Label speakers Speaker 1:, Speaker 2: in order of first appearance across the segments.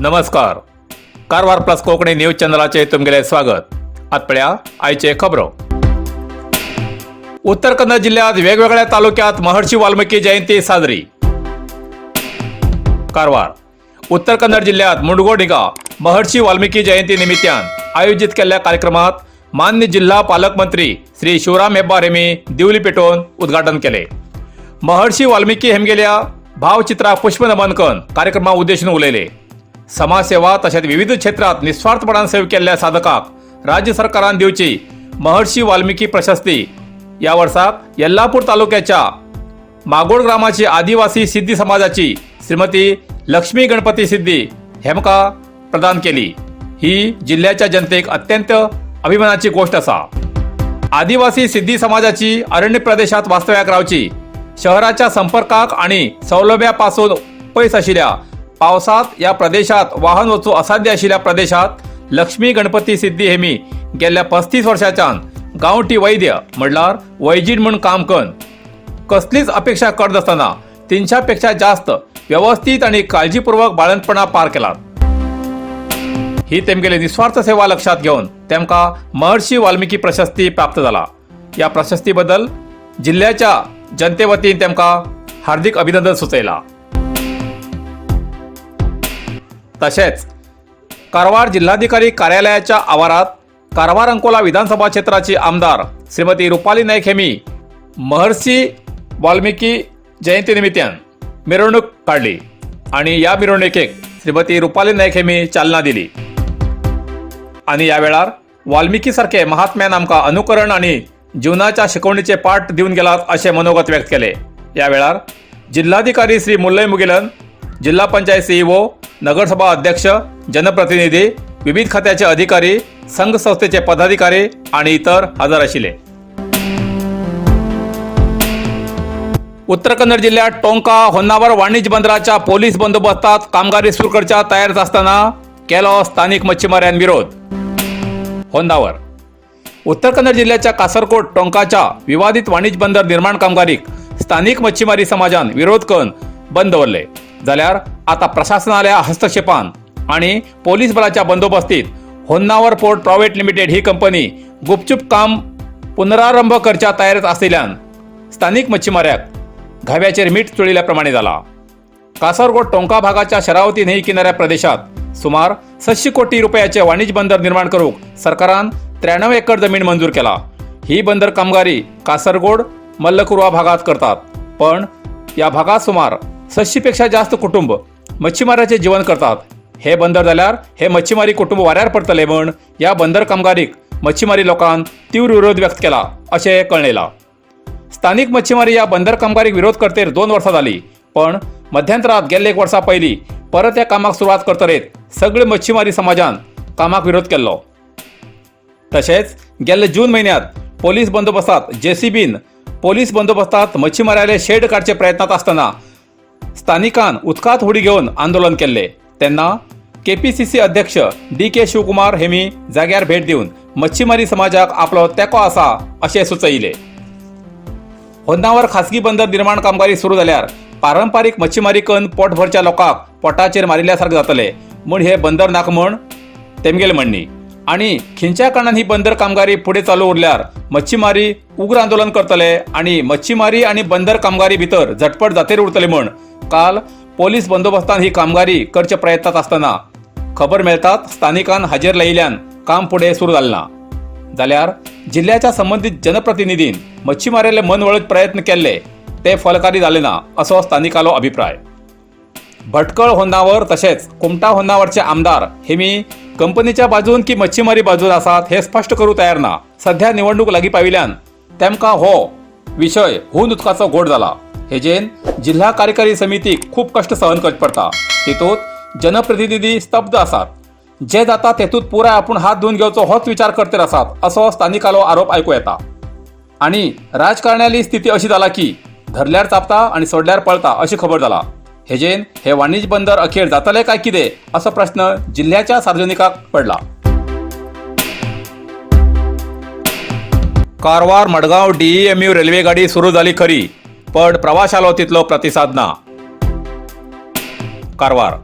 Speaker 1: नमस्कार, Karwar plus Konkani news चॅनलाचे तुमगेले स्वागत. आत पळया आयचे खबरो. उत्तर कन्नड जिल्ह्यात वेगवेगळ्या तालुक्यात महर्षी वाल्मिकी जयंती साजरी. कारवार. उत्तर कन्नड जिल्ह्यात मुंडगोड हिंगा महर्षी वाल्मिकी जयंती निमित्तान आयोजित केल्ल्या कार्यक्रमात मान्य जिल्हा पालकमंत्री श्री शिवराम हेब्बार हेमी दिवली पेटोवन उद्घाटन केले. महर्षी वाल्मिकी हेमगेल्या भावचित्राक पुष्पनमन करून कार्यक्रमा उद्देशून उलयले. समाजसेवा तशेंच विविध क्षेत्रात निस्वार्थपणान सेवा केल्ल्या साधकाक राज्य सरकारान दिवची महर्षी वाल्मिकी प्रशस्ती या वर्साक येल्लापूर तालुक्याच्या मागोड ग्रामाची आदिवासी सिद्धी समाजाची श्रीमती लक्ष्मी गणपती सिद्धी हेमका प्रदान केली. ही जिल्ह्याच्या जनतेक अत्यंत अभिमानाची गोष्ट आसा. आदिवासी सिद्धी समाजाची अरण्य प्रदेशात वास्तव्याक रावची, शहराच्या संपर्काक आणि सौलभ्यापासून पयस आशिल्ल्या, पावसात या प्रदेशात वाहन वचू असाध्य आशिल्ल्या प्रदेशात लक्ष्मी गणपती सिद्धी हेमी गेल्ल्या 35 वर्षाच्यान गांवठी वैद्य म्हणल्यार वैजीण म्हूण काम करून कसलीच अपेक्षा करनासतना 300 पेक्षा जास्त व्यवस्थित आणि काळजीपूर्वक बाळंतपणा पार केलात. ही तेमगेली निस्वार्थ सेवा लक्षात घेऊन तेमकां महर्षी वाल्मिकी प्रशस्ती प्राप्त जाला. या प्रशस्तीबद्दल जिल्ह्याच्या जनते वतीन तेमकां हार्दिक अभिनंदन सुचयला. तशेंच कारवार जिल्हाधिकारी कार्यालयाच्या आवारात कारवार अंकोला विधानसभा क्षेत्राची आमदार श्रीमती रुपाली नाईक हेमी महर्षी वाल्मिकी जयंतीनिमित्तान मिरवणूक काढली आणि या मिरवणुकेक श्रीमती रुपाली नाईक हेमी चालना दिली आणि या वेळार वाल्मिकी सारखे महात्म्यान आमकां अनुकरण आणि जीवनाच्या शिकवणीचे पाठ दिवन गेलात अशें मनोगत व्यक्त केले. या वेळार जिल्हाधिकारी श्री मुल्लय मुगिलन, जिल्हा पंचायत सीईओ, नगरसभा अध्यक्ष, जनप्रतिनिधी, विविध खात्याचे अधिकारी, संघ संस्थेचे पदाधिकारी आणि इतर हजर आशिल्ले. उत्तर कन्नड जिल्ह्यात टोंका होन्नावर वाणिज्य बंदराच्या पोलीस बंदोबस्तात कामगारी सुरू करच्या तयारीत असताना केलो स्थानिक मच्छीमाऱ्यान विरोध. होन्नावर. उत्तर कन्नड जिल्ह्याच्या कासरकोड टोंकाच्या विवादित वाणिज्य बंदर निर्माण कामगारीक स्थानिक मच्छीमारी समाजान विरोध करून बंद दवरले जाल्यार आता प्रशासनाल्या हस्तक्षेपान आणि पोलीस बलाच्या बंदोबस्तीत होन्नावर पोर्ट प्रायव्हेट लिमिटेड ही कंपनी गुपचूप काम पुनरारंभ करच्या तयारीत आशिल्ल्यान स्थानिक मच्छीमाऱ्याक घाव्याचेर मीठ चोळिल्ल्या जाला. कासरगोड टोंका भागाच्या शरावती न्हंय किनाऱ्या प्रदेशात सुमार 600 कोटी रुपयाचे वाणिज्य बंदर निर्माण करूक सरकारान 93 एकर जमीन मंजूर केला. ही बंदर कामगारी कासरगोड मल्लकुर्वा भागात करतात, पण या भागात सुमार 600 पेक्षा जास्त कुटुंब मच्छीमाराचे जीवन करतात. हे बंदर जाल्यार हे मच्छीमारी कुटुंब वाऱ्यार पडतले म्हण या बंदर कामगारीक मच्छीमारी लोकांन तीव्र विरोध व्यक्त केला अशें कळयला. स्थानिक मच्छीमारी या बंदर कामगारीक विरोध करतेर 2 वर्सां जाली, पण मध्यंतरात गेल्ले एक वर्सा पयलीं परत या कामाक सुरवात करतरेत सगळे मच्छीमारी समाजान कामाक विरोध केल्लो. तशेंच गेल्ले जून म्हयन्यात पोलीस बंदोबस्तात जेसीबीन पोलीस बंदोबस्तात मच्छीमाऱ्याले शेड काडचे प्रयत्नात आसतना स्थानिकान उदकांत उडी घेवन आंदोलन केल्ले. तेन्ना केपीसीसी अध्यक्ष डी के शिवकुमार हेमी जाग्यार भेट दिवन मच्छीमारी समाजाक आपलो तेंको आसा अशें सुचयले. होन्नावर खासगी बंदर निर्माण कामगिरी सुरू जाल्यार पारंपारीक मच्छीमारी करून पोट भरच्या लोकांक पोटाचेर मारिल्ल्या सारकें जातलें म्हूण हे बंदर नाका म्हूण तेमगेले म्हणणी आनी खंयच्या कारणान ही बंदर कामगारी फुडें चालू उरल्यार मच्छीमारी उग्र आंदोलन करतले आनी मच्छीमारी आनी बंदर कामगारी भितर झटपट जातेर उरतले म्हूण काल पोलीस बंदोबस्तान ही कामगारी करच्या प्रयत्नात आसतना खबर मेळटात स्थानिकान हाजेर लायिल्ल्यान काम फुडें सुरू जालें ना. जाल्यार जिल्ह्याच्या संबंदीत जनप्रतिनिधीन मच्छीमारेले मन वळत प्रयत्न केल्ले ते फलकारी जाले ना असो स्थानिकालो अभिप्राय. भटकळ होन्नावर तशेंच कुमटा होन्नावरचे आमदार हे मी कंपनीच्या बाजून की मच्छीमारी बाजून आसात हे स्पश्ट करूं तयार ना. सध्या निवडणूक लागीं पाविल्ल्यान तेमकां हो विशय हून उदकाचो घोट जाला. हेजेन जिल्हा कार्यकारी समितीक खूब कश्ट सहन करचे पडटा. तेतूंत जनप्रतिनिधी स्तब्ध आसात. जे जाता तेतूंत पुराय आपूण हात धुवन घेवचो होच विचार करतेर आसात असो स्थानिकालो आरोप आयकूं येता. आणि राजकारण्याली स्थिती अशी जाला की धरल्यार चापता आणि सोडल्यार पळता अशी खबर जाला. हेजेन हे वाणिज्य बंदर अखेर जातले काय कितें असो प्रश्न जिल्ह्याच्या सार्वजनिकाक पडला. कारवार मडगांव डीईएमयू रेल्वे गाडी सुरू जाली खरी, पण प्रवाशालो तितलो प्रतिसाद ना. कारवार.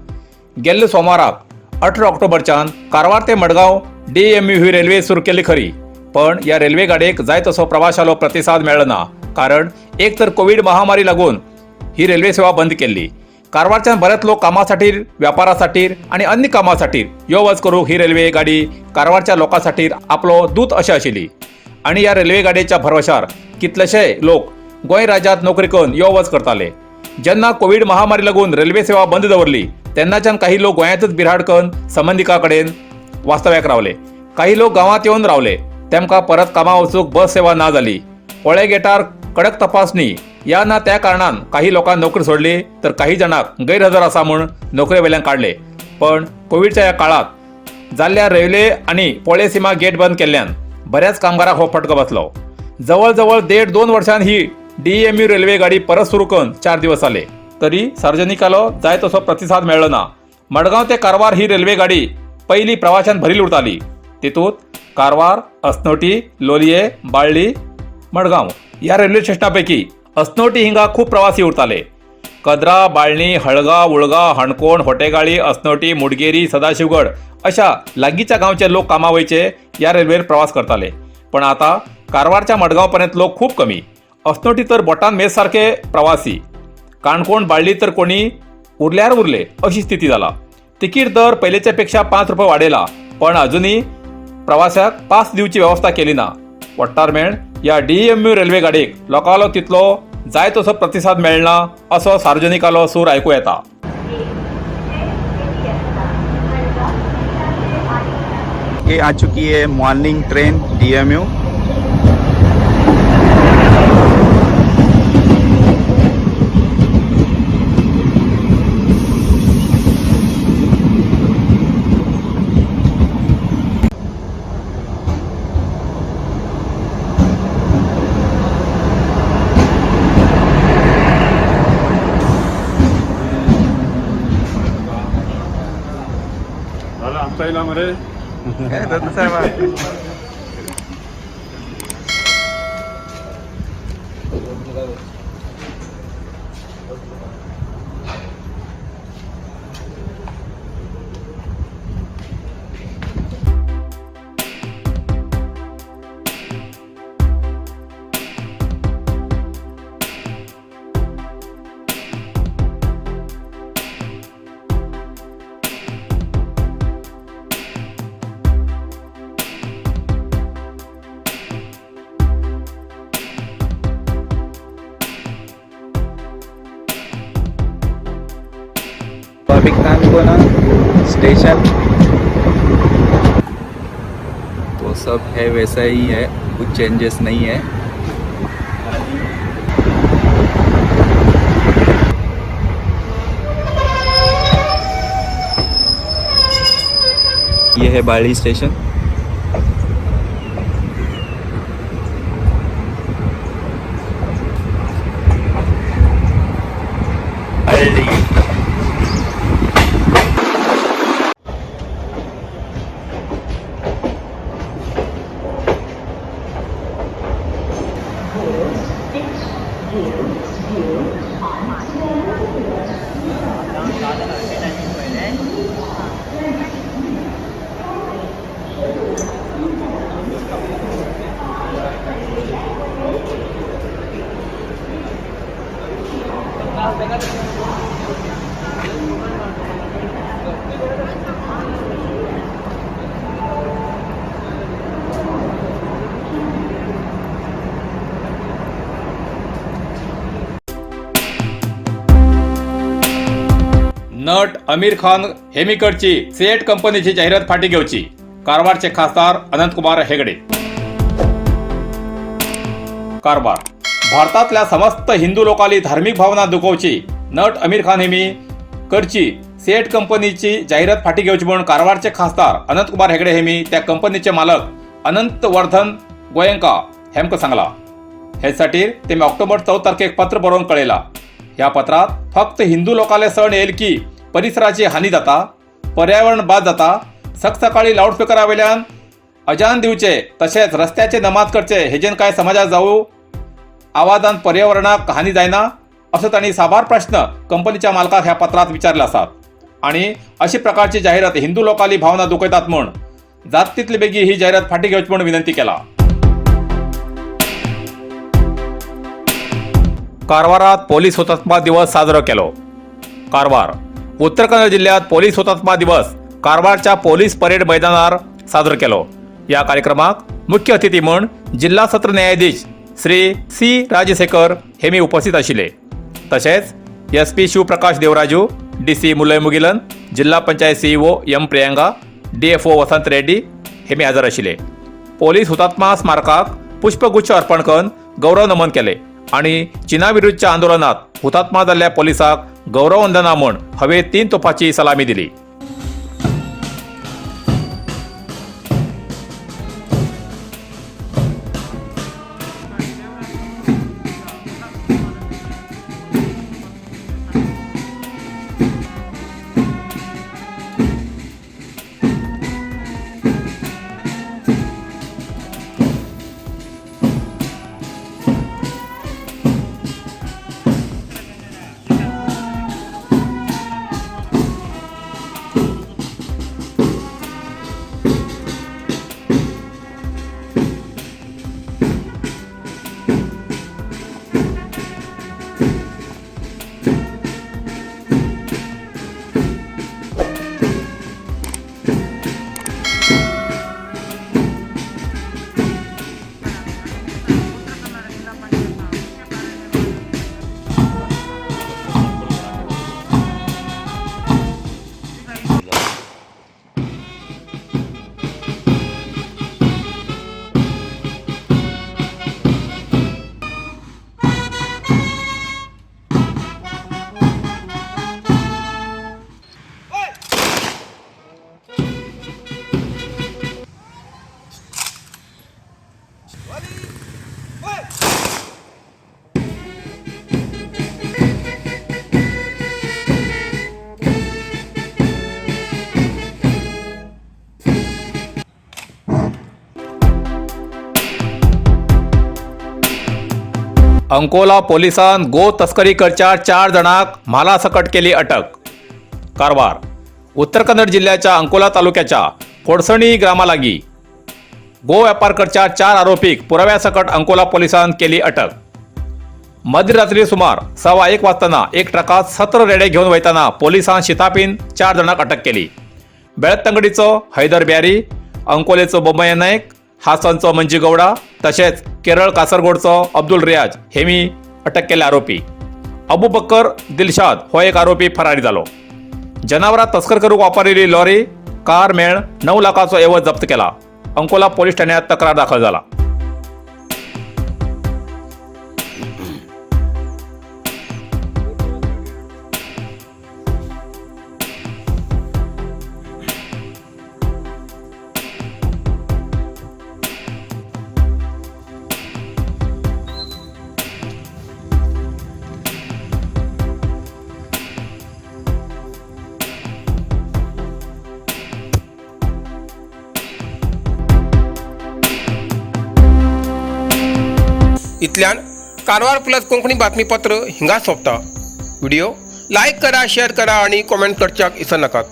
Speaker 1: गेल्ले सोमाराक 18 ऑक्टोबरच्यान कारवार ते मडगांव डीएमयू ही रेल्वे सुरू केली खरी, पण या रेल्वे गाडयेक जाय तसो प्रवाशालो प्रतिसाद मेळ्ळो ना, कारण एक तर कोवीड महामारी लागून ही रेल्वे सेवा बंद केल्ली. कारवारच्यान बरेच लोक कामासाठी, व्यापारासाठी आणि अन्य कामासाठी यो वच करूंक ही रेल्वे गाडी कारवारच्या लोकांसाठी आपलो दूत अशें आशिल्ली आणि ह्या रेल्वे गाडयेच्या भरवशार कितलेशे लोक गोंय राज्यांत नोकरी करून यो वच करताले. जेन्ना कोवीड महामारी लागून रेल्वे सेवा बंद दवरली तेन्नाच्यान काही लोक गोंयांतच बिराड करून संबंदिका कडेन वास्तव्याक रावले. काही लोक गांवांत येवन रावले. तेमकां परत कामां वचूंक बस सेवा ना जाली. पोळे गेटार कडक तपासणी या ना त्या कारणान काही लोकांक नोकरी सोडली तर काही जाणांक गैरहजर आसा म्हूण नोकरे वेल्यान काडले. पण कोवीडच्या ह्या काळात जाल्ल्या रेल्वे आणि पोळे सीमा गेट बंद केल्ल्यान बऱ्याच कामगारांक हो फटको बसलो. जवळ जवळ 1.5-2 वर्षान ही डीएमयू रेल्वे गाडी परत सुरू करून 4 दिवस आले तरी सार्वजनिकालो जाय तसो प्रतिसाद मेळ्ळो ना. मडगांव ते कारवार ही रेल्वे गाडी पहिली प्रवाशान भरील उरताली. तितूंत कारवार, अस्नोटी, लोलये, बाळ्ळी, मडगांव ह्या रेल्वे स्टेशनापैकी अस्नोटी हिंगा खूब प्रवासी उरताले. कद्रा, बाळणी, हळगाव, उळगाव, हणकोण, होटेगाळी, अस्नोटी, मुडगेरी, सदाशिवगड अशा लागींच्या गांवचे लोक कामा वयचे ह्या रेल्वेर प्रवास करताले. पण आता कारवारच्या मडगांवपर्यंत लोक खूब कमी. अस्नोटी तर बोटान मेज सारखे प्रवासी. काणकोण, बाळ्ळी तर कोणी उरल्यार उरले अशी स्थिती जाला. तिकीट दर पयलींच्या पेक्षा 5 रुपये वाडयला, पण अजुनूय प्रवाशाक पास दिवची वेवस्था केली ना. वट्टार मेळ ह्या डीएमयू रेल्वे गाडयेक लोकांलो तितलो जाय तसो प्रतिसाद मेळना असो सार्वजनिकालो सूर आयकूं येता.
Speaker 2: ये आ चुकी है मॉर्निंग ट्रेन डीएमयू.
Speaker 3: झालं आमचा इला मरे.
Speaker 2: साहेब. अभी कानकोना स्टेशन तो सब है वैसा ही है, कुछ चेंजेस नहीं है. ये है बाड़ी स्टेशन.
Speaker 1: नट आमिर खान हेमीकडची सेट कंपनीची जाहिरात फाटी घेवची, कारवारचे खासदार अनंतकुमार हेगडे. कारवार. भारतातल्या समस्त हिंदू लोकांली धार्मिक भावना दुखवची नट आमिर खान हेमी करची सेट कंपनीची जाहिरात फाटी घेवची म्हणून कारवारचे खासदार अनंतकुमार हेगडे हेमी त्या कंपनीचे मालक अनंत वर्धन गोयंका हेमका सांगला. ह्यासाठी तेमी ऑक्टोबर 14 तारखेक पत्र बरोवन कळयला. ह्या पत्रात फक्त हिंदू लोकांले सण येईल की परिसराची हानी जाता, पर्यावरण बाद जाता, सकाळी लाऊडस्पीकरा वयल्यान अजान दिवचे तशेंच रस्त्याचे नमाज करचे हेजेन काय समाजात जाऊ आवाजान पर्यावरणाक हानी जायना असो तांणी साबार प्रश्न कंपनीच्या मालकाक ह्या पत्रात विचारले आसात. आणि अशी प्रकारची जाहिरात हिंदू लोकांली भावना दुखयतात म्हूण जात तितले बेगी ही जाहिरात फाटी घेवची म्हूण विनंती केला. कारवारात पोलीस हुतात्मा दिवस साजरो केलो. कारवार उत्तर कन्नड जिल्ह्यात पोलीस हुतात्मा दिवस कारवारच्या पोलीस परेड मैदानार साजरो केलो. या कार्यक्रमाक मुख्य अतिथी म्हूण जिल्हा सत्र न्यायाधीश श्री सी राजशेखर हे मी उपस्थित आशिल्ले. तशेंच S P Shivaprakash Devaraju, D C Mullai Mugilan, जिल्हा panchayat CEO M Priyanka, D F O Vasant Reddy हे मी हजर आशिल्ले. पोलीस हुतात्मा स्मारकाक पुष्पगुच्छ अर्पण करून गौरव नमन केले आणि चीना विरुद्धच्या आंदोलनात हुतात्मा जाल्ल्या पोलिसाक गौरववंदना म्हूण हवेत 3 तोफाची सलामी दिली. अंकोला पोलिसान गो तस्करी करच्या 4 जणांक म्हालासकट केली अटक. कारवार उत्तर कन्नड जिल्ह्याच्या अंकोला तालुक्याच्या कोडसणी ग्रामालागी गो व्यापार करच्या 4 आरोपीक पुराव्यासकट अंकोला पोलिसान केली अटक. मध्यरात्री सुमार 1:15 वाजताना एक ट्रकात 17 रेडे घेवन वयताना पोलिसान शितापीन 4 जणांक अटक केली. बेळतंगडीचो हैदर ब्यारी, अंकोलेचो बोमय्या नायक, हासनचो मंजी गौडा तशेंच केरळ कासरगोडचो अब्दुल रियाज हेमी अटक केल्ले आरोपी. अबू बक्कर दिलशाद हो एक आरोपी फरारी जालो. जनावरां तस्कर करूंक वापरिल्ली लॉरी कार मेळ 9 लाखाचो एवज जप्त केला. अंकोला पोलीस ठाण्यात तक्रार दाखल जाला.
Speaker 4: इतल्यान कारवार प्लस कोंकणी बातमीपत्र हिंगा सोंपता. व्हिडिओ लायक करा, शेअर करा आणि कॉमेंट करच्याक इसरनाकात.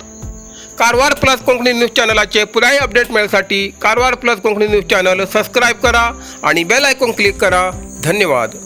Speaker 4: कारवार प्लस कोंकणी न्यूज चॅनलाचे पुराय update मेळसाठी Karwar plus Konkani news channel subscribe करा आणि बेल आयकॉन क्लिक करा. धन्यवाद.